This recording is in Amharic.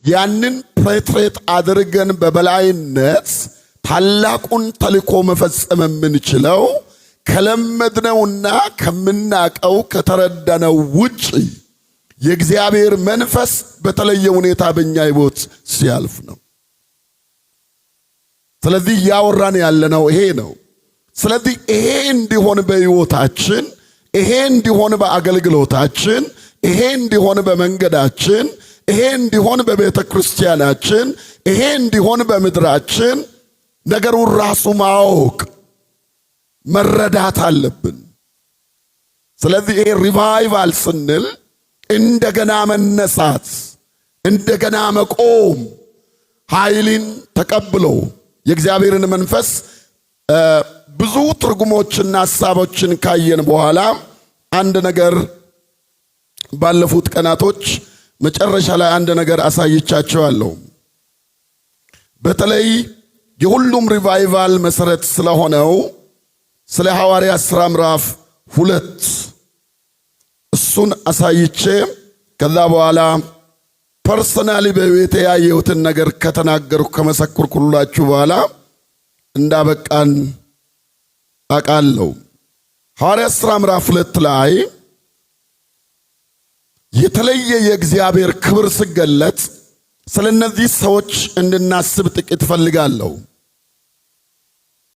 ያንን penetrate አድርገን በበላይነት ታላቁን ተልእኮ መፈጸም የምንችለው ከለመድነውና ከምናቀው ከተረዳነው ውጭ የእግዚአብሔር መንፈስ በተለየ ሁኔታ በእኛ ሕይወት ሲያልፍ ነው። ስለዚህ እያወራን ያለነው ይሄ ነው። ስለዚህ ይሄ እንዲሆን በሕይወታችን፣ ይሄ እንዲሆን በአገልግሎታችን፣ ይሄ እንዲሆን በመንገዳችን፣ ይሄ እንዲሆን በቤተ ክርስቲያናችን፣ ይሄ እንዲሆን በምድራችን ነገሩን ራሱ ማወቅ መረዳት አለብን። ስለዚህ ይሄ revival ስንል እንደገና መነሳት፣ እንደገና መቆም፣ ኃይልን ተቀብሎ የእግዚአብሔርን መንፈስ ብዙ ትርጉሞችና ሐሳቦችን ካየን በኋላ አንድ ነገር ባለፉት ቀናቶች መጨረሻ ላይ አንድ ነገር አሳይቻችኋለሁ። በተለይ የሁሉም revival መሰረት ስለሆነው ስለ ሐዋርያት ሥራ ምዕራፍ 2 እሱን አሳይቼ ከዛ በኋላ personally በቤቴ ያየሁትን ነገር ከተናገርኩ ከመሰከርኩላችሁ በኋላ እንዳበቃን አውቃለሁ። ሐዋርያት ሥራ ምዕራፍ 2 ላይ የተለየ የእግዚአብሔር ክብር ሲገለጽ ስለ እነዚህ ሰዎች እንድናስብ ጥቂት እፈልጋለሁ።